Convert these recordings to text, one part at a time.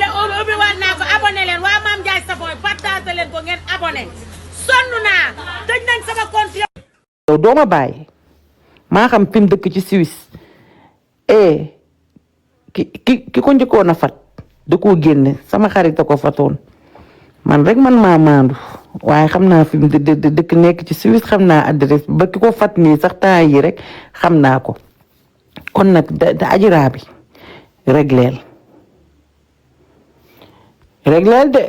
ubbi waat naa ko abonné leen waa Mame Ndiaye Savon partage leen ko ngeen abonné sonn naa tëj nañ sama compte yow doo ma bàyyi maa xam fi mu dëkk ci Suisse ki ko njëkkoon a fat da koo génne sama xarit a ko fatoon man rek man maa maandu waaye xam naa fi mu dëkk nekk ci Suisse xam naa adresse ba ki ko fat nii sax temps yi rek xam naa ko kon nag da ajiraa bi régleel de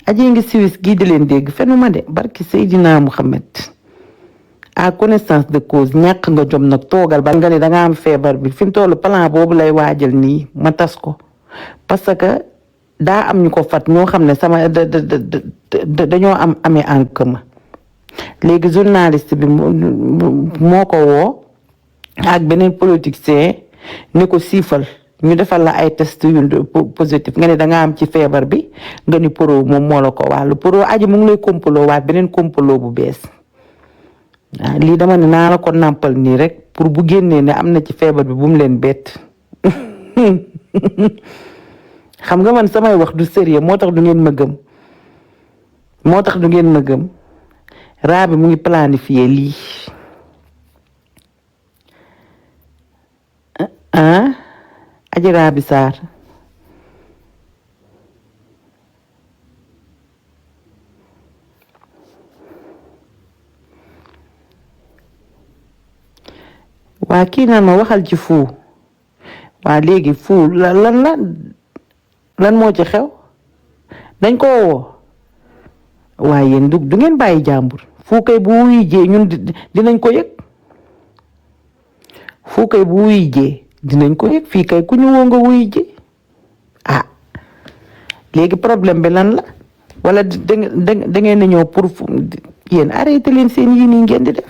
aji ngi Suisse gii di leen dégg fenuma de barki Seydina Muhammad à connaissance de cause ñàkk nga jom nag toogal ba nga ne danga am feebar bi fi mu toll plan boobu lay waajal nii ma tas ko parce que daa am ñu ko fat ñoo xam ne sama dañoo amee en commun léegi journaliste bi moo ko woo ak beneen politicien ni ko siifal ñu defal la ay test yu positif nga ne danga am ci feebar bi nga ni pro moom moo la ko wàllu pro aji mu ngi lay complot waat beneen complot bu bees waaw lii dama ne naa la ko nàmpal nii rek pour bu génnee ne am na ci feebar bi bu mu leen bett xam nga man samay wax du sérieux moo tax du ngeen ma gëm raa bi mu ngi planifié lii aji raa bi saar waa kii naan ma waxal ci Fou waa léegi Fou lan moo ci xew dañ ko woo waaye yéen du ngeen bàyyi jàmbur Fou kay bu wuy jee ñun dinañ ko yëg Fou kay bu wuy jee dinañ ko yëg fii kay ku ñu woo nga wuy ji léegi problème bi lan la wala da ngeen di ñëw pour yéen arrêté leen seen yii nii ngeen di def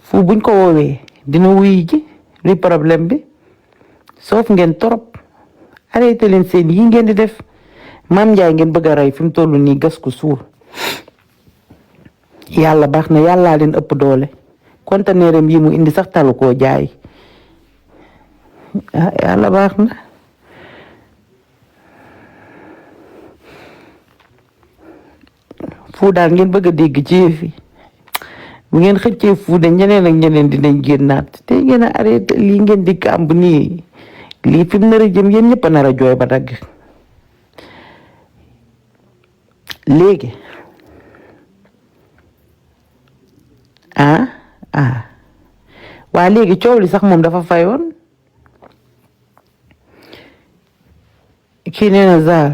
Fou buñ ko woowee dina wuy ji li problème bi soof ngeen torop arrêté leen seen yi ngeen di def Mame Ndiaye ngeen bëgg a rey fi mu toll nii gas ko suul yàlla baax na yàllaa leen ëpp doole conteneuram yi mu indi sax talu koo jaay yàlla baax na Fou daal ngeen bëgg a dégg ci fi bu ngeen xëccee Fou de ñeneen ak ñeneen dinañ génnaat te ngeen a arrêté lii ngeen di kàmb nii lii fi mu nar a jëm yéen ñëpp a nar a jooy ba dagg léegi waa léegi coow li sax moom dafa fayoon kii nee na Zal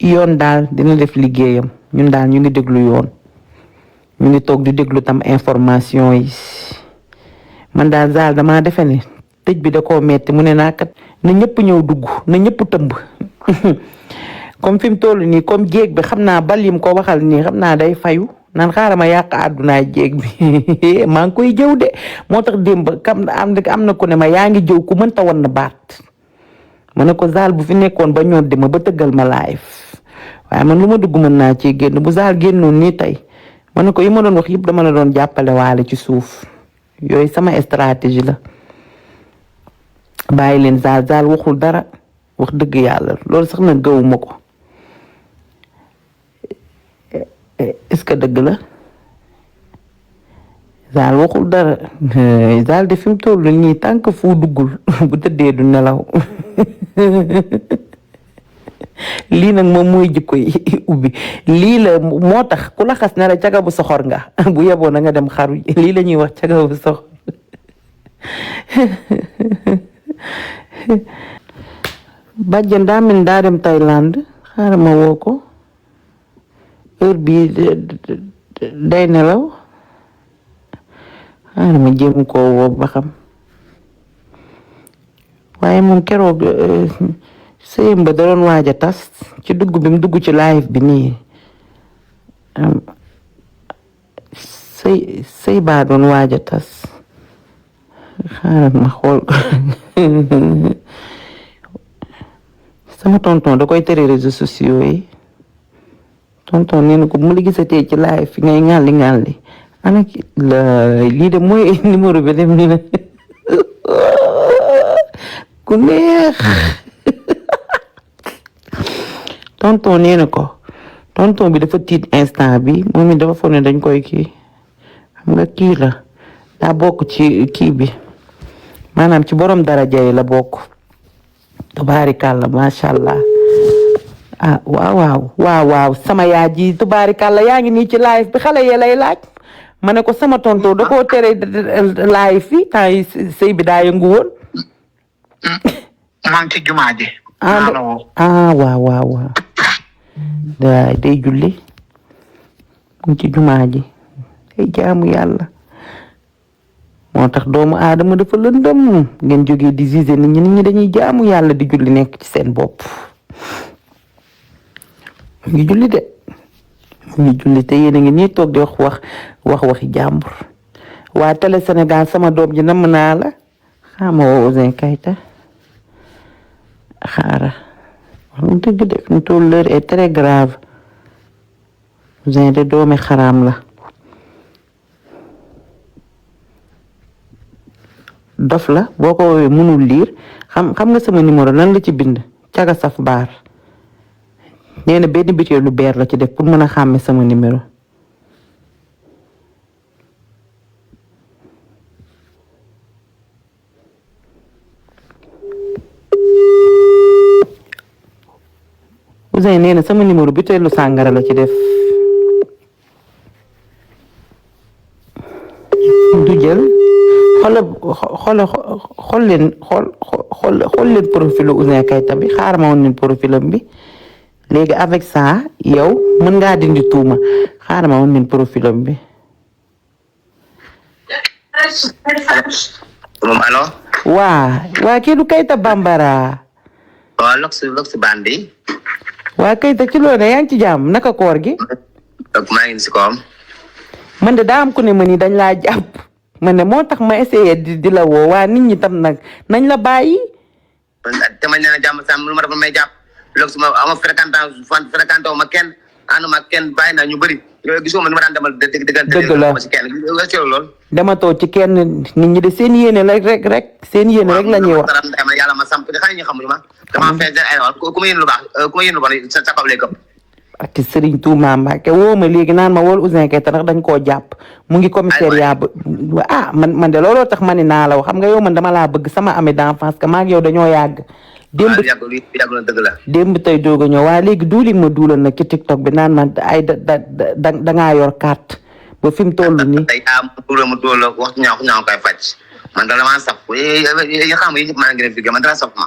yoon daal dina def liggéeyam ñun daal ñu ngi déglu yoon ñu ngi toog di déglu tam information yi man daal Zal damaa defe ne tëj bi da koo metti mu ne naa kat na ñëpp ñëw dugg na ñëpp tëmb comme fi mu toll nii comme jéeg bi xam naa bal yim ko waxal nii xam naa day fayu naan xaaral ma yàq àddunaa jéeg bi maa ngi koy jëw de moo tax démb am na ku ne ma yaa ngi jëw ku mënta woon na baat ma ne ko Zal bu fi nekkoon ba ñoon di ma ba tëggal ma live waaye man lu ma dugg mën naa ci génn bu Zal génnoon nii tey ma ne ko yi ma doon wax yëpp dama la doon jàppale waale ci suuf yooyu sama stratégie la bàyyi leen Zal waxul dara wax dëgg yàlla loolu sax na gëwuma ko est-ce que dëgg la Zal waxul dara Zal de fi mu toll nii tànk Fou duggul bu tëddee du nelaw lii nag moom mooy jikko yi ubbi lii la moo tax ku la xas ne la caga bu soxor nga bu yeboo na nga dem xaru lii la ñuy wax caga bu soxor bàjjen daa mel daa dem Thaïlande xaaral ma woo ko heure bii day nelaw xaaral ma jéem koo woo ba xam waaye moom keroog sëyam ba da doon waaj a tas ci dugg bi mu dugg ci live bi nii sëy baa doon waaj a tas xaaral ma xool sama tonton da koy tere réseaux sociaux yi tonton nee na ko bu ma la gisatee ci live fi ngay ŋàlli ana ki lii de mooy numéro bi dem ni na ku neex tonton nee na ko tonton bi dafa tiit instant bi moom it dafa foog ne dañ koy kii xam nga kii la daa bokk ci kii bi maanaam ci borom daraja yi la bokk tubaarikàlla macha allah ah waaw sama yaay ji tubaarikàlla yaa ngi nii ci live bi xale yee lay laaj ma ne ko sama tonton da koo tere live fi temps yi sëy bi daa yëngu woon. maa ngi ci jumaa ji. waaw day julli mu ci jumaa ji day jaamu yàlla moo tax doomu aadama dafa lëndëm ngeen jógee di gisé nit ñi dañuy jaamu yàlla di julli nekk ci seen bopp mu ngi julli de mu ngi julli te yéen a ngi nii toog di waxi jàmbur waa Télé Sénégal sama doom ji namm naa la xaama woo Ouzin Keita xaara wax mu dëgg de mu toll l'heure est très grave Ouzin de doomi xaraam la dof la boo ko woowee mënul liir xam nga sama numéro lan la ci bind caga saf baar nee na benn bitee lu beer la ci def pour mën a xàmme sama numéro Ouzin nee na sama numéro bitee lu sàngara la ci def du jël xool leen profil Ouzin Keita bi xaaral ma woon leen profilam bi léegi avec ça yow mën ngaa dindi tuuma xaaral ma woon leen profilam bi. moom allo. waa kii du Keita Bambara. waaw lox bandi. waa Keita ci loolu yaa ngi ci jàmm naka koor gi. maa ngi si kawam. man de daa am ku ne ma ni dañ laa jàpp. man ne moo tax ma essayé di la woo waa nit ñi tam nag nañ la bàyyi. te ma nee na jàmm sàmm lu ma def may jàpp loolu su ma fréquenté wu ma kenn ànduma kenn bàyyi naa ñu bëri gisoo ma ni ma daan demal dëgg la ci kenn loolu. dematoo ci kenn nit ñi de seen yéene rek seen yéene rek la ñuy wax. yàlla ma samp xanaa ñi xamuñu ma. dama fees ay ku ma yéen lu baax ku ma yéen lu bon sa kaw lay këpp. ak Serigne Touba Mbacke woo ma léegi naan ma wol Ouzin Keita ndax dañ koo jàpp mu ngi commissariat ba man de looloo tax ma ne naa la wax xam nga yow man dama laa bëgg sama ami d'enfance que maa ngi yow dañoo yàgg. démb tey doog a ñëw waa léegi duuli ma duulal nag ci TikTok bi naan ma ay da ngaa yor carte ba fi mu toll nii. ma duulal wax ñaaw koy faj man dala maa saf xam nga yëpp maa ngi leen fi man dala saf ma.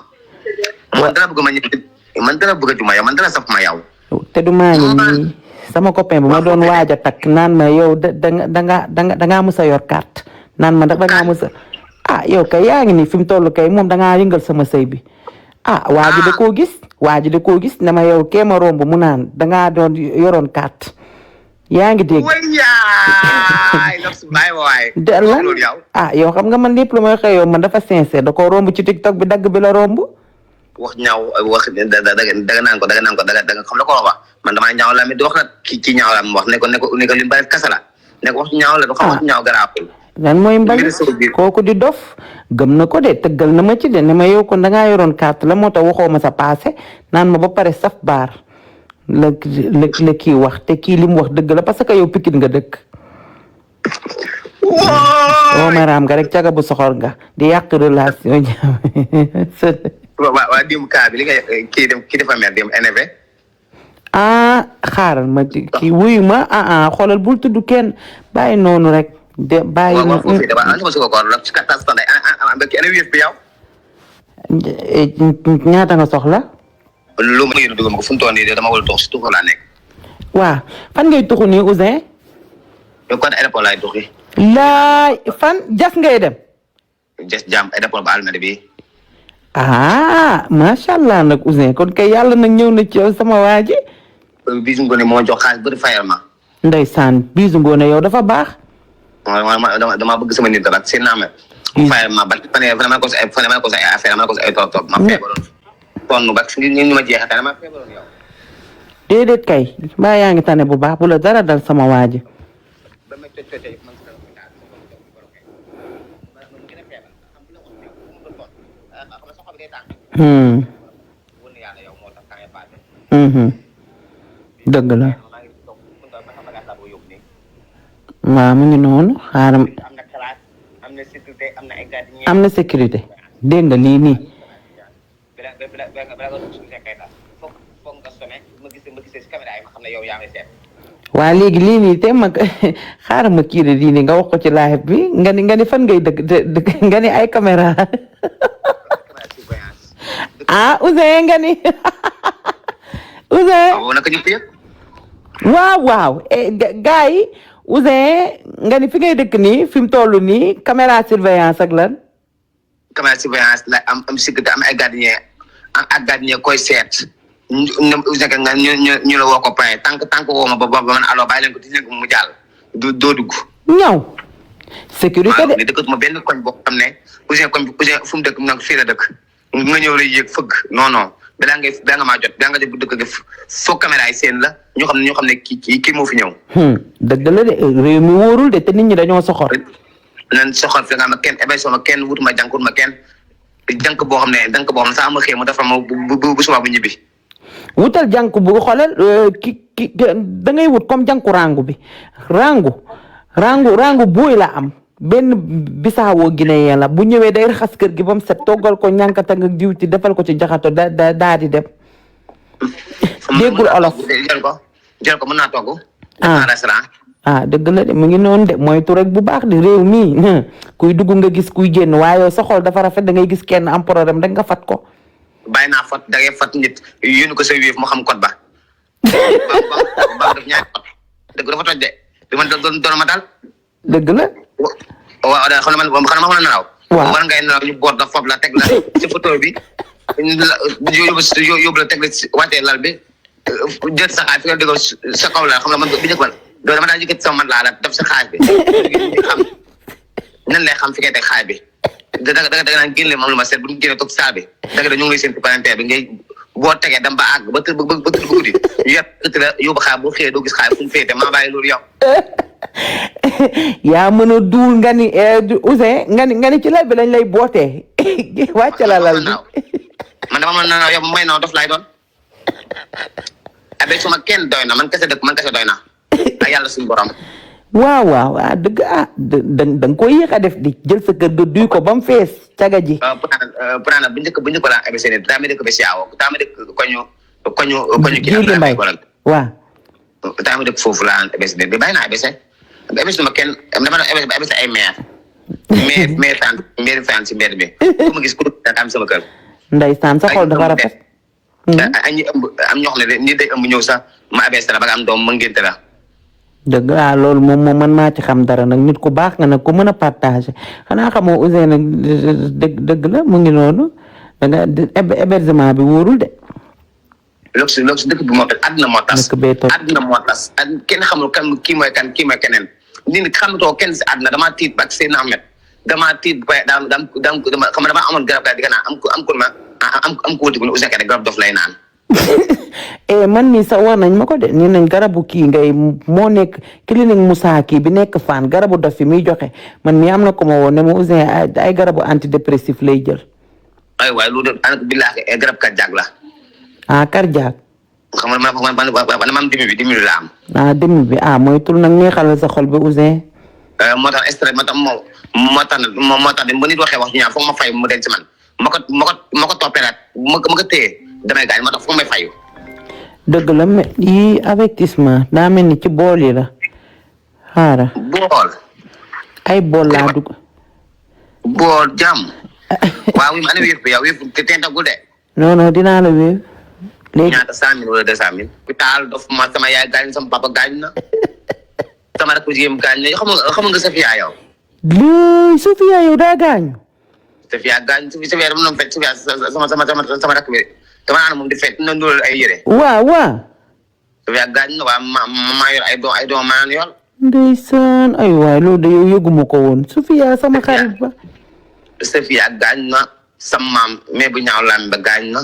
man dala bëgg ma ñëw man dala bëgg juma yow man dala saf ma yow. te du maa ngi nii sama copain bu ma doon waaj a takk naan ma yow dangaa mës a yor carte naan ma dangaa mës a yow kay yaa ngi nii fi mu toll kay moom dangaa yëngal sama sëy bi waa ji da koo gis ne ma yow kee ma romb mu naan dangaa doon yoroon carte yaa ngi dégg lan yow xam nga man lépp lu may xëy yow man dafa sincère da koo romb ci TikTok bi dagg bi la romb wax ñaaw wax daga naan ko xam la ko wax man damaa ñaaw la mi di wax la ci ñaaw la mi wax ne ko li mu bari kasa la ne ko wax ñaaw la du xam wax ñaaw garaawul lan mooy mbali kooku di dof gëm na ko de tëggal na ma ci de ne ma yow kon dangaa yoroon carte la moo tax waxoo ma sa passé naan ma ba pare saf baar la kii wax te kii li mu wax dëgg la parce que yow Pikine nga dëkk woo ma raam nga rek caga bu soxor nga di yàq relation waa démb kaa bi li nga kii dafa mer démb énervé. xaaral ma kii wuyu ma xoolal bul tudd kenn bàyyi noonu rek. bàyyi waaw foofu it waaw ko la ci kattan standay ñaata nga soxla. lu ma yéen dugg ma ko fu mu toll nii dama war a toog si tuxu laa nekk. waaw fan ngay tuxu nii Ouzin. yow kon aéroport laay tuxi. laay fan jas ngay dem. jas jàmm aéroport ba Almadi bi. macha allah nag Ouzin kon kay yàlla nag ñëw na ci yow sama waa ji. Bisu Ngoné moo jox xaalis bëri fayal ma. ndeysaan Bisu Ngoné yow dafa baax. dama bëgg sama nit rek seen naame. fayal ma ba fan yii ko si ay affaire ma ko si ay toog ma feebaroon. tonn ba ñu ma jeexate dama feebaroon yow. déedéet kay mbaa yaa ngi tane bu baax bu la dara dal sama waa ji. ba métti tey man sa ko taal sa ko jox ko rek man gën a feebar xam bu la wax yow mu doon doon xam nga sa xol day tàng won yàlla yow moo tax temps yi passé dëgg la maa ngi toog mën nga ba xam bagage laa boo yóbbu nii waaw mu ngi noonu xaaram am na classe am na sécurité am na ay gardien am na sécurité dégg nga lii nii bala nga dugg suñu fekkee daal foog nga sonné ma gisee si caméra yi ma xam ne yow yaa ngi seet waa léegi lii nii te mag xaaral ma kii de lii nii nga wax ko ci live bi nga ni fan ngay dëkk nga ni ay caméra ah Ouzin nga ni Ouzin waaw naka ñëpp yëpp waaw gars yi Ouzin nga ni fi ngay dëkk nii fi mu toll nii caméra surveillance ak lan caméra surveillance la am sécurité am ay gardien am ak gardien koy seet ñu la woo ko pare tànk woo ma ba man alors bàyyi leen ko ti leen ko mu jàll doo dugg ñaw sécurité de ne dëkkatuma benn koñ boo xam ne Ouzin fu mu dëkk nag fii la dëkk nga ñëw lay yéeg fëgg non balaa nga maa jot balaa nga jot bu dëkk gi foog caméra yi seen la ñoo xam ne kii moo fi ñëw dëgg la de réew mi wóorul de te nit ñi dañoo soxor nan soxor fi nga xam ne kenn émission ma kenn wutuma jànkut ma kenn jànk boo xam ne saa ma xëy mu defal ma bu suba bu ñibbi wutal jànk bu xoolal ki da ngay wut comme jànku rangu bi rangu booy la am benn bisaawoo Guinée la bu ñëwee day raxas kër gi ba mu set toggal ko ñànkata nga diw ci defal ko ci jaxato daa di dem déggul olof jël ko mën naa togg restaurant dëgg la de mu ngi noonu de moytu rek bu baax di réew mi kuy dugg nga gis kuy génn waaye sa xol dafa rafet da ngay gis kenn am problème rek nga fat ko bàyyi naa fat da ngay fat nit yónni ko sa wéef mu xam code ba ba def ñaari code dëgg dafa toj de di man doon ma daal dëgg la waaw da xam ne man xanaa ma mën a nelaw war ngay nelaw ñu boor da fob la teg la ci photo bi yóbbu la teg la wàccee lal bi jël sa xaaj fi nga dégg sa kaw la xam ne man bi njëkk man doo dama daan yëkkati sama man laa la def sa xaaj bi xam nan lay xam fi ngay teg xaaj bi da naan génne moom lu ma seet bu ñu génne toog saal bi da ñu ngi lay seen palanteer bi ngay boo tegee dem ba àgg ba tëdd guddi yëpp la yóbbu xaar boo xëyee doo gis xaar fu mu féete maa bàyyi loolu yow yaa mën a duul nga ni Ouzin nga ni ci lal bi lañ lay bootee wàcc la lal bi man dama mën na yow may na dof laay doon abe suma kenn doy na man kese doy na ak yàlla suñu borom waaw dëgg da nga koy yéex a def di jël sa kër ga duy ko ba mu fees caga ji pourtant bu njëkk laa abc ne daa ma dëkk ba siawo daa ma dëkk koñu kii Jili Mbay waaw daa ma dëkk foofu laa abc ne bi bàyyi naa abc ma kenn dama doon abc ay maire fan si mbedd bi ku ma gis ku am sama kër ndeysaan sa xol dafa rafet ñi ëmb am ñoo xam ne ni day ëmb ñëw sax ma abc la ba nga am doom ma ngénte la dëgg loolu moom man maa ci xam dara nag nit ku baax nga nag ku mën a partager xanaa xamoo Ouzin nag dëgg la mu ngi noonu da nga hébergement bi wóorul de. loolu si dëkk bi moo tax àdduna moo tas. dëkk bee toog àdduna moo tas kenn xamul kan kii mooy keneen nit ñi xamatoo kenn si àdduna damaa tiit ba ak seen Ahmed damaa tiit ba xam nga damaa amoon garab di nga naan am ko wuti bu ne Ouzin Keita garab dof lay naan. man mii sax wax nañ ma ko de nee nañ garabu kii ngay moo nekk clinique Moussa kii bi nekk Fann garabu dof fi muy joxe man mii am na ko ma woon ne ma Ouzin ay garabu antidépressif lay jël. ay waay loolu de billaahi garab cardiaque la. Cardiaque. xam nga man am demi la am. demi bi mooy tul nag neexalal sa xol bi Ouzin. moo tax stress moo tax ba nit waxee wax ñu ñaar foog ma fay mu denc man ma ko toppee nag ma ko téye damay gaañ moo tax foog may fayu. dëgg la mais yii avertissement daa mel ni ci bool yi la xaaral. bool. ay bool laa dugg. bool jàmm. waaw wi ma ana wéef bi yow wéef te tentagul de. non dinaa la wéef. léegi ñaata 100 000 wala 200 000. ku taal dof ma sama yaay gaañ sama papa gaañ na. sama rakk jigéen gaañ na xam nga Safia yow. léegi Safia yow daa gaañu. Safia gaañ Safia dama doon fekk Safia sama rakk bi dama naan moom di fekk na ndóolal ay yére. waaw. Safia gaañ na waa maa yor ay doom maa naan yor. ndeysaan ay waay loolu de yow yëguma ko woon Safia sama xarit ba. Safia gaañ na sama maam mais bu ñaaw lam ba gaañ na.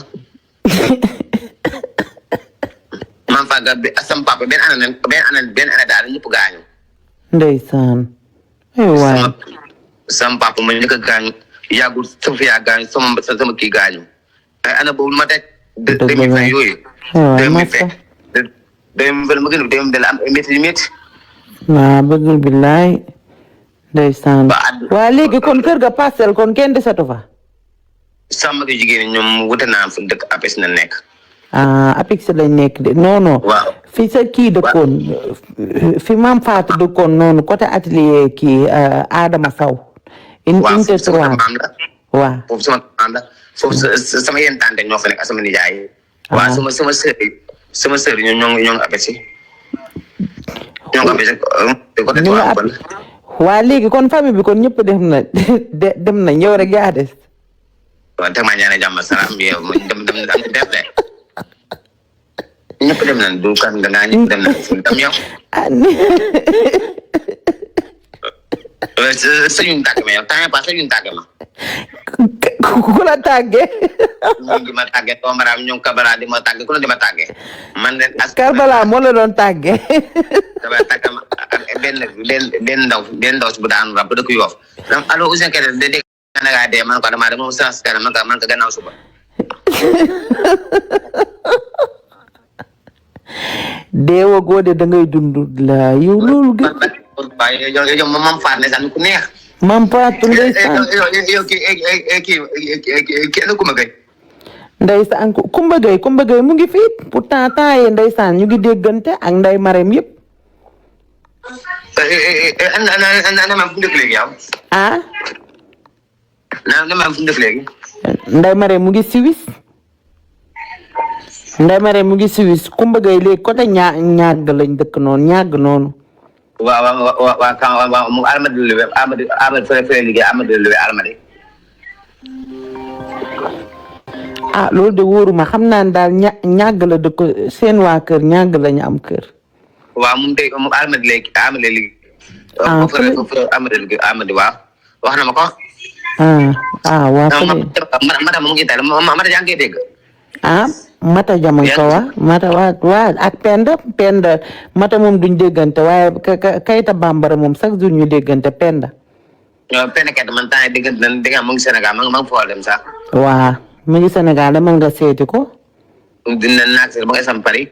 maam Faga bi sama papa benn année daal ñëpp gaañu. ndeysaan ay waay sama papa ma ñu ko gaañu yàggul sama fi yaa gaañu sama kii gaañu ay ana boobu ma teg 2020 yooyu 2020 ma gën a 2020 am métti yu métti waaw bëggul billaay ndeysaan waa léegi kon kër ga Parcelles kon kenn desatu fa sama gi jigéen ñoom wute naa fu dëkk apes na nekk Apix lañ nekk de non fi sa kii dëkkoon fi maam Fatou dëkkoon noonu côté atelier kii Adama Sow unité 3 waaw foofu sama maam la foofu sama yenn tante ñoo fa nekk ak sama nijaay waaw sama sœur ñoo ngi apes ñoo ngi apes côté 3 waa léegi kon famille bi kon ñëpp dem na ñëw rek yaa des waaw teg maa ñaanal jàmm salaam yow dem def de ñëpp dem nañ du kan nga naa ñëpp dem nañ dem yow sëñuñ tàgg ma yow temps pas sëñuñ tàgg ma ku la tàggee ñu ngi ma tàggee Omar ñoom Kabala di ma tàggee ku la di ma tàggee man de Karbala moo la doon tàggee dama tàgg ma benn ndaw si bu daan rab bu dëkk Yoff allo Ouzin Keita de dégg nga ngaa dee man ko dama de moom sans kanam man ko gannaaw suba deewa goode da ngay dund la yow loolu gën yow mam faat ne sax ku neex mam faatu ndeysaan yow kii Kumba Gay ndeysaan Kumba Gay mu ngi fii pourtant temps yee ndeysaan ñu ngi déggante ak Ndey Marème yëpp ana ma fu ndëkk léegi yow na ma fu ndëkk léegi Ndey Marème mu ngi Suisse Kumba Gay léegi côté ñàgg lañ dëkk noonu ñàgg noonu waaw mu Almadi Luwe Amady fële liggéey Amady Luwe Almadi loolu de wóoruma xam naa daal ñàgg la dëkk seen waa kër ñàgg lañu am kër waaw moom tey mu Almadi léegi Amady liggéey Amady waaw wax na ma ko waa fële mata mu ngi dal mata yaa ngi dégg mata jamono ko mata waa ak penda mata moom duñ déggante waaye Kayta Bambara moom chaque jour ñu déggante penda Kayta man temps déggante na dégg mu ngi Sénégal ma ngi foo dem sax waa mu ngi Sénégal demal nga seeti ko dina naag ba nga sam Paris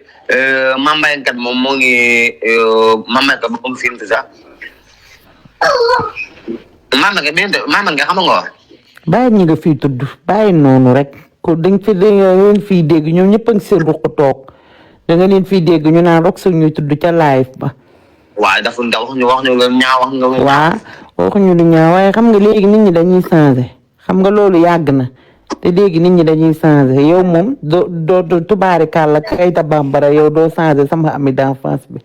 Mame kat moom moo ngi Mame kat moom film sax Mame nga xam nga wax bàyyi ñi nga fii tudd bàyyi noonu rek ko da nga leen fii dégg ñoom ñëpp a ngi seen ruq toog da nga leen fii dégg ñu naan rok ñuy tudd ca live ba. waaw dafa wax ñu ñaaw wax nga. waaw waxuñu lu ñaaw waaye xam nga léegi nit ñi dañuy changé xam nga loolu yàgg na te léegi nit ñi dañuy changé yow moom doo tubaari kàlla Kayta Bambara yow doo changé sama ami d'enfance bi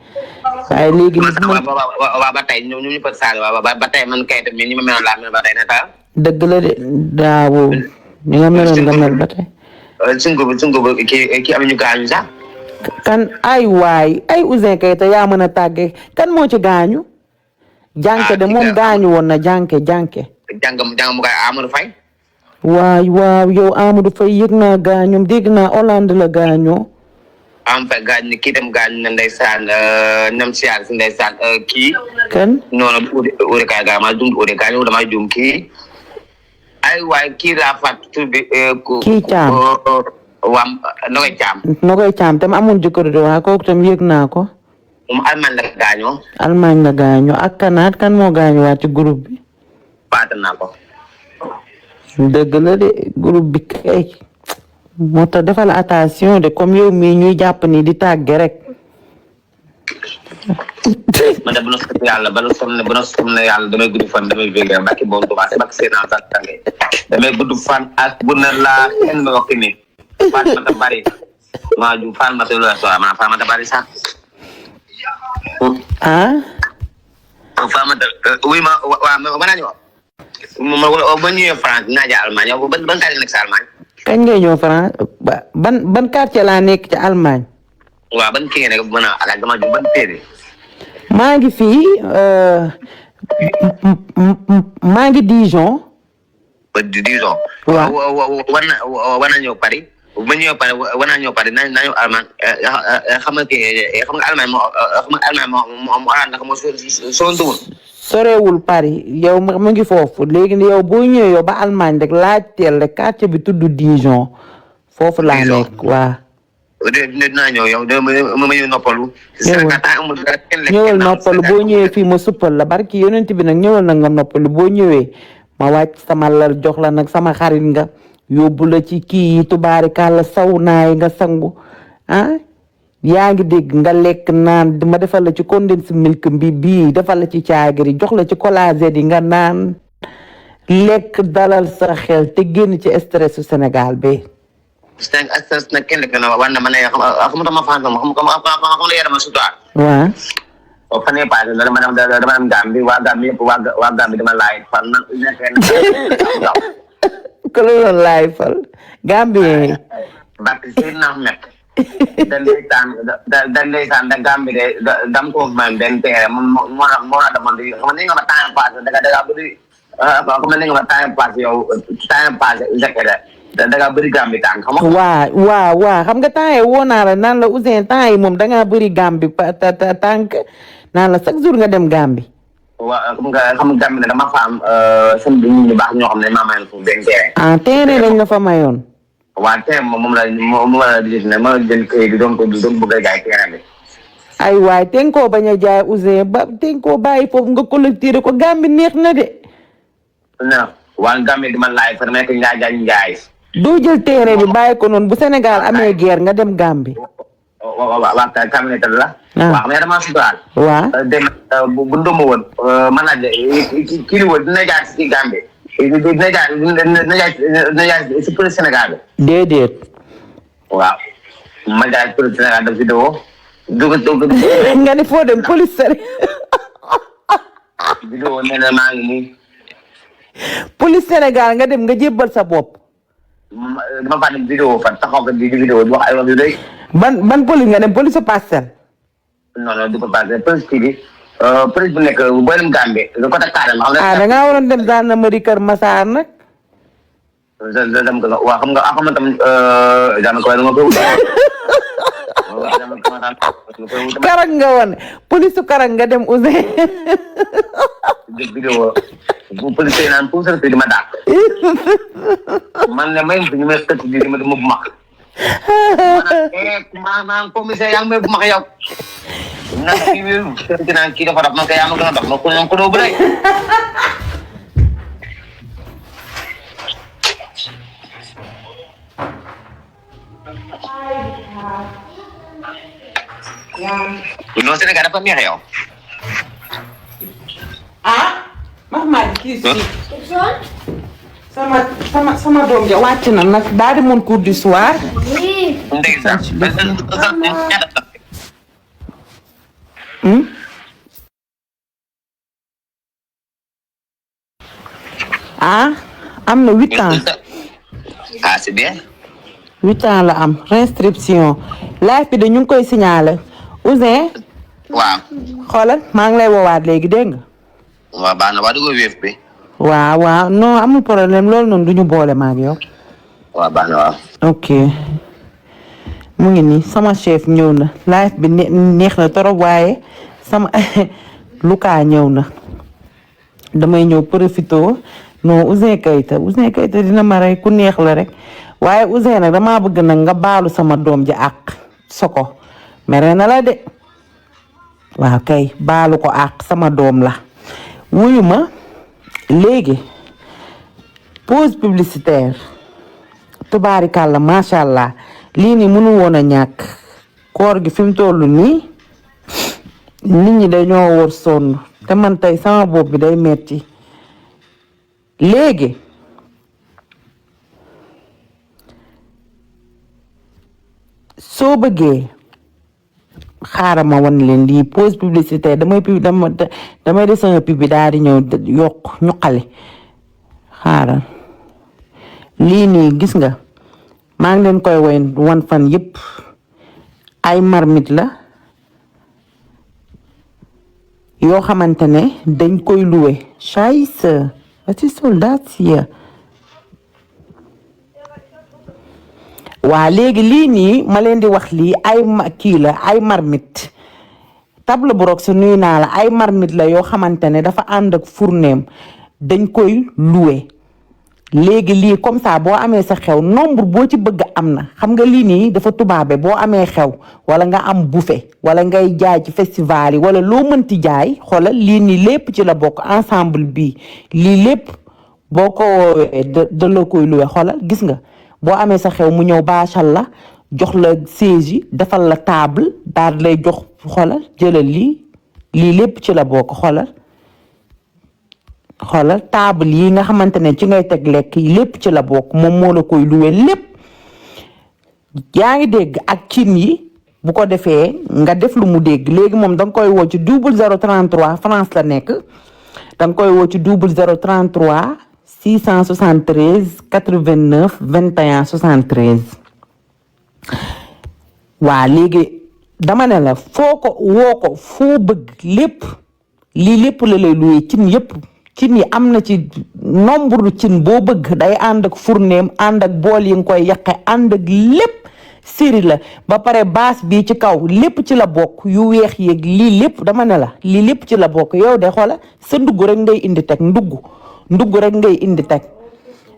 waaye léegi. waaw ba tey ñoom ñu peut changé waaw ba tey man Kayta mi ni ma meloon laa mel ba tey na ta dëgg la de daawoo ni nga meloon nga mel ba tey. sungu kii am ñu gaañu sax. kan ay waay ay Ouzin Keita yaa mën a tàggee kan moo ci gaañu. jànke de moom gaañu woon na jànke. jàng mu gaay Amadou Faye. waaw yow Amadou Faye yëg naa gaañoom dégg naa Hollande la gaañoo. am fa gaañ kii tam gaañ na ndeysaan ñoom si yàlla si ndeysaan kii. kan noonu Oudé Kaye gaañ maa dum Oudé gaañ damay dum kii. ay waay kii laa fàtt tur bi. kii Thiam Nogoy Thiam tam amul jëkkër de waaye kooku tam yëg naa ko. moom Allemagne la gaañoo. Allemagne la gaañoo ak kanaat kan moo gaañoo waat ci groupe bi. faat naa ko. dëgg la de groupe bi kay. moo tax defal attention de comme yow mii ñuy jàpp ni di tàgge rek. man de bu na sonn yàlla damay gudd fan damay jógee mbàkki boobu tubaab si mbàkki seen en tant que damay gudd fan ak bu ne laa kenn ma wax ni fan ma ta bari maa ju fan ma ta lu so ma fan ma ta bari sax fan ma ta oui ma naa ñëw ba ñëwee France naa ja Allemagne yow ban quartier nekk sa Allemagne kañ ngay ñëw France ban quartier laa nekk ci Allemagne waaw ban kii nekk mën a alaaj dama ju ban téere maa ngi fii maa ngi Dijon. ba Dijon. waaw war na ñëw Paris bu ma ñëw pare war naa ñëw pare naa ñëw Allemagne xam nga Allemagne moo oraan naka moo soo ndumul sorewul Paris yow mu ngi foofu léegi ne yow boo ñëwee yow ba Allemagne rek laajteel rek quartier bi tudd Dijon foofu laa nekk waa dinaa ñëw yow ma ñëw noppalu ñëwal noppalu boo ñëwee fii ma suppal la barki yonent bi nag ñëwal nag nga noppalu boo ñëwee ma wàcc sama lal jox la nag sama xarit nga yóbbu la ci kii yi tubaarikàlla saw naay nga sangu yaa ngi dégg nga lekk naan ma defal la ci condensé milk bi bii defal la ci caagiri jox la ci collagène yi nga naan lekk dalal sa xel te génn ci stress su Sénégal bi. stress nag kenn lekk na war na ma ne xam ma fan xam la yaram sutuwaar. waaw. fan yii passé dama dem Gambie waa Gambie yëpp waa Gambie dama laaj fan nan ko la doon laaj fal Gambie. Bakki Seydina Ahmed. dañ ndeysaan da Gambie de dam ko man benn teere moo na demoon di xam ni nga ma temps passé daga bëri comme ni nga ma temps passé yow temps passé daga bëri Gambie tànk xam nga waaw xam nga temps yi woo naa la naan la Ouzin temps yi moom dangaa bëri Gambie tànk naan la chaque jour nga dem Gambie waaw xam nga Gambie ne dama fa am seen bi ñu baax ñoo xam ne maa mayoon foofu benn teere teere lañ la fa mayoon waaw tey moom la di ne ma jël këyit bi doon bëgg a jaay terrain bi. ay waay te nga koo bañ a jaay Ouzin ba te nga koo bàyyi foofu nga collecté ko Gambie neex na de. non waa Gambie di ma laaj fa nekk njaay. doo jël terrain bi bàyyi ko noonu bu Sénégal amee guerre nga dem Gambie. waaw cabinet la. waaw xam nga damaa suturaal. waaw dem bu ndóomu woon man laa kii woon dina jaar si Gambie. dina jaar si police Sénégal bi. déedéet. waaw ma jaar police Sénégal def vidéo dugg nga ne foo dem police Sénégal. vidéo nee na maa ngi nii. police Sénégal nga dem nga jébbal sa bopp. dama faa dem vidéo fan taxaw ko di vidéo di wax ay wax yu doy. ban police nga dem police Parcelles. non du ko passé police kii bi police bu nekk booy dem Gambie nga ko teg carrément. da ngaa waroon dem gendarmerie Kër Massar nag. dem ko waaw xam nga tam daanaka waaye dama koy wut. Karang nga woon police su Karang nga dem Ouzin. dégg vidéo bu police yi naan pour sa di ma dàq. man ne may ñu may tëj di ma bu mag. maa commissaire yaa ngi may bu mag yow. nag kii bi naan kii dafa dox man kay yaa ma gën a dox ma ko doo bu rek. non Sénégal dafa neex yow. Mahmad kii si sama doom ja wàcc na nag daa demoon cours du soir. ndeysaan. am na 8 ans. C'est bien. 8 ans la am réinscription live bi de ñu ngi koy signaler Ouzin. waaw. xoolal maa ngi lay woowaat léegi dégg nga. waaw baax na waa dugg wéef bi. waaw non amul problème loolu noonu du ñu boole ma ak yow. waaw baax na waaw. ok mu ngi nii sama chef ñëw na live bi neex na torop waaye sama Luka ñëw na damay ñëw profito non Ouzin Keita dina ma rey ku neex la rek waaye Ouzin nag damaa bëgg nag nga baalu sama doom ji àq soko mere na la de waaw kay baalu ko àq sama doom la wuyu ma léegi pause publicitaire tubaarikàlla macha allah lii nii mënu woon a ñàkk koor gi fi mu toll nii nit ñi dañoo war sonn te man tey sama bopp bi day metti léegi soo bëggee xaaral ma wan leen lii pause publicitaire damay def sama pub bi daal di ñëw yokk ñuqale xaaral lii nii gis nga maa ngi leen koy wan fan yëpp ay marmite la yoo xamante ne dañ koy loué Scheiße was ist soll das hier waa léegi lii nii ma leen di wax lii ay kii la ay marmite table brox nuy naa la ay marmite la yoo xamante ne dafa ànd ak fourneem dañ koy loué léegi lii comme ça boo amee sa xew nombre boo ci bëgg am na xam nga lii nii dafa tubaabe boo amee xew wala nga am buffet wala ngay jaay ci festival yi wala loo mënti jaay xoolal lii nii lépp ci la bokk ensemble bi lii lépp boo ko woowee da la koy loué xoolal gis nga boo amee sa xew mu ñëw baachal la jox la siège yi defal la table daal lay jox xoolal jëlal lii lépp ci la bokk xoolal table yi nga xamante ne ci ngay teg lekk yi lépp ci la bokk moom moo la koy luwe lépp yaa ngi dégg ak cin yi bu ko defee nga def lu mu dégg léegi moom da nga koy woo ci 0033 France la nekk da nga koy woo ci 0033 673 89 21 73 waa léegi dama ne la foo ko woo ko foo bëgg lépp lii lépp la lay luwe cin yépp cin yi am na ci nombre cin boo bëgg day ànd ak fourneem ànd ak bool yi nga koy yàqe ànd ak lépp séri la ba pare baas bii ci kaw lépp ci la bokk yu weex yeeg lii lépp dama ne la lii lépp ci la bokk yow de xoola sa ndugg rek ngay indi teg ndugg rek ngay indi teg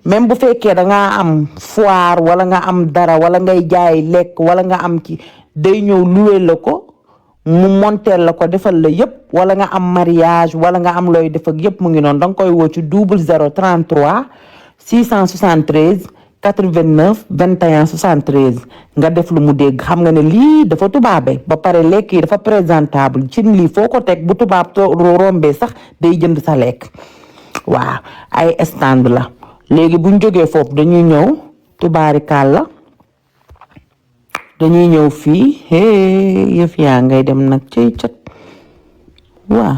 même bu fekkee da ngaa am foire wala nga am dara wala ngay jaay lekk wala nga am ki day ñëw luwe la ko mu monteel la ko defal la yëpp wala nga am mariage wala nga am looy def ak yëpp mu ngi noonu danga koy woo ci 0033 673 89 21 73 nga def lu mu dégg xam nga ne lii dafa tubaabe ba pare lekk yi dafa présentable ci lii foo ko teg bu tubaab rombee sax day jënd sa lekk waaw ay stand la léegi buñ jógee foofu dañuy ñëw tubaarikàlla dañuy ñëw fii yëf yaa ngay dem nag ci cat waaw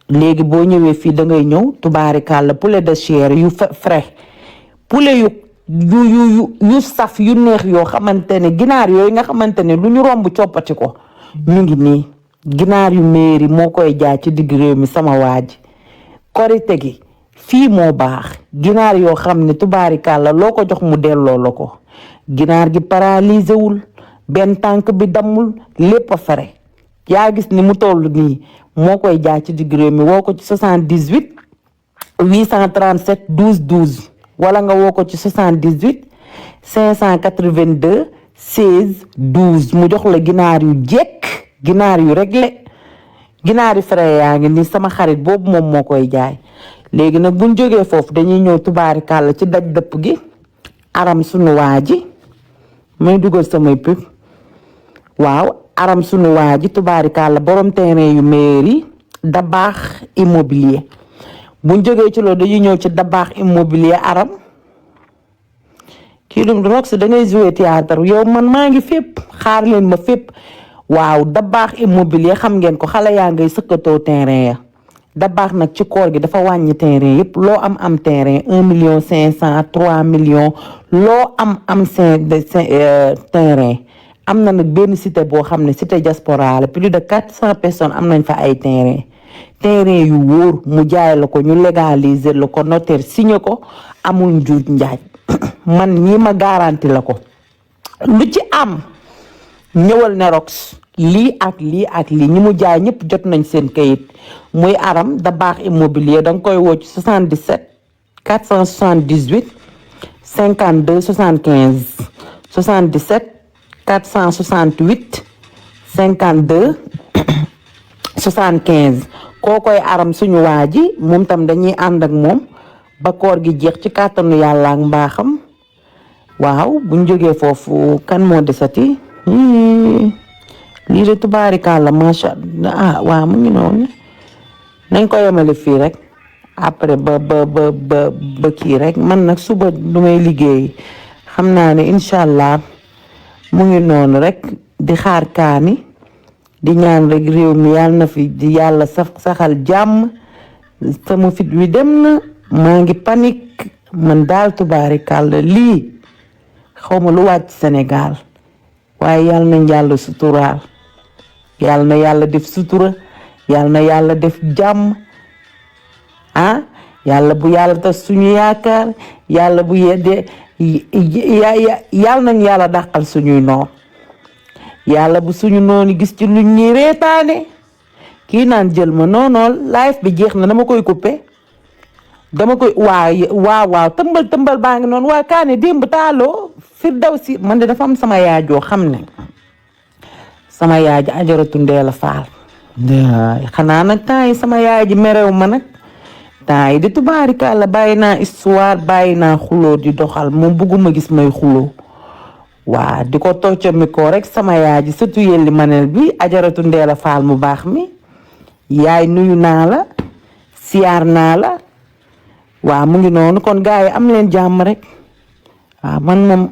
léegi boo ñëwee fii da ngay ñëw tubaarikàlla poulet de chair yu frais poulet yu saf yu neex yoo xamante ne ginaar yooyu nga xamante ne lu ñu romb coppati ko ñu ngi nii ginaar yu mairie moo koy jaay ci digg réew mi sama waaj korite gi fii moo baax ginaar yoo xam ne tubaarikàlla loo ko jox mu delloo la ko ginaar gi paralysé wul benn tànk bi dammul lépp a fare yaa gis ni mu toll nii moo koy jaay ci digg réew mi woo ko ci 78 837 12 12 wala nga woo ko ci 78 582 16 12 mu jox la ginaar yu jekk ginaar yu réglé ginaar yu frais yaa ngi ni sama xarit boobu moom moo koy jaay léegi nag buñ jógee foofu dañuy ñëw tubaarikàlla ci daj dëpp gi aram sunu waa ji may dugal samay pub waaw aram sunu waa ji tubaarikàlla borom terrain yu mairie Dabakh immobilier buñ jógee ci loolu dañuy ñëw ci Dabakh immobilier aram kii dum rox da ngay jouer théâtre yow man maa ngi fépp xaar leen ma fépp waaw Dabakh immobilier xam ngeen ko xale yaa ngay sëkkatoo terrain ya Dabakh nag ci koor gi dafa wàññi terrain yëpp loo am terrain 1,500,000 3 millions loo am terrain am na nag benn cité boo xam ne cité diaspora la plus de 400 personnes am nañ fa ay terrain yu wóor mu jaay la ko ñu légaliser la ko notaire signé ko amul njuuj njaaj man ñii ma garanti la ko lu ci am ñëwal ne rox lii ak lii ñi mu jaay ñëpp jot nañ seen kayit muy aram Dabakh immobilier danga koy woo ci 77 478 52 75 77 468 52 75 koo koy aram suñu waa ji moom tam dañuy ànd ak moom ba koor gi jeex ci kàttanu yàlla ak mbaaxam waaw buñ jógee foofu kan moo desati lii de tubaarikàlla macha allah waaw mu ngi noonu nañ ko yemale fii rek après ba kii rek man nag suba du may liggéey xam naa ne incha allah mu ngi noonu rek di xaar kaani di ñaan rek réew mi yàlla na fi di yàlla saxal jàmm sama fit wi dem na maa ngi panique man daal tubaarikàlla lii xawma lu wàcc Sénégal waaye yàlla na yàlla suturaal yàlla na yàlla def sutura yàlla na yàlla def jàmm yàlla bu yàlla tas suñu yaakaar yàlla bu yeddee yàlla nañ yàlla dàqal suñuy noon yàlla bu suñu noonu gis ci luñ ñuy reetaane kii naan jël ma noonool live bi jeex na dama koy coupé dama koy waaw tëmbal baa ngi noonu waa kaane démb taaloo Firdawsi man de dafa am sama yaajoo xam ne sama yaay ji ajaratu Ndeela Faal xanaa nag temps yi sama yaay ji merew ma nag temps yi di tubaarikàlla bàyyi naa histoire bàyyi naa xuloo di doxal moom bugguma gis may xuloo waa di ko toccami ko rek sama yaay ji surtout yelli manel bi ajaratu Ndeela Faal mu baax mi yaay nuyu naa la siyaar naa la waa mu ngi noonu kon gars yi am leen jàmm rek waaw man moom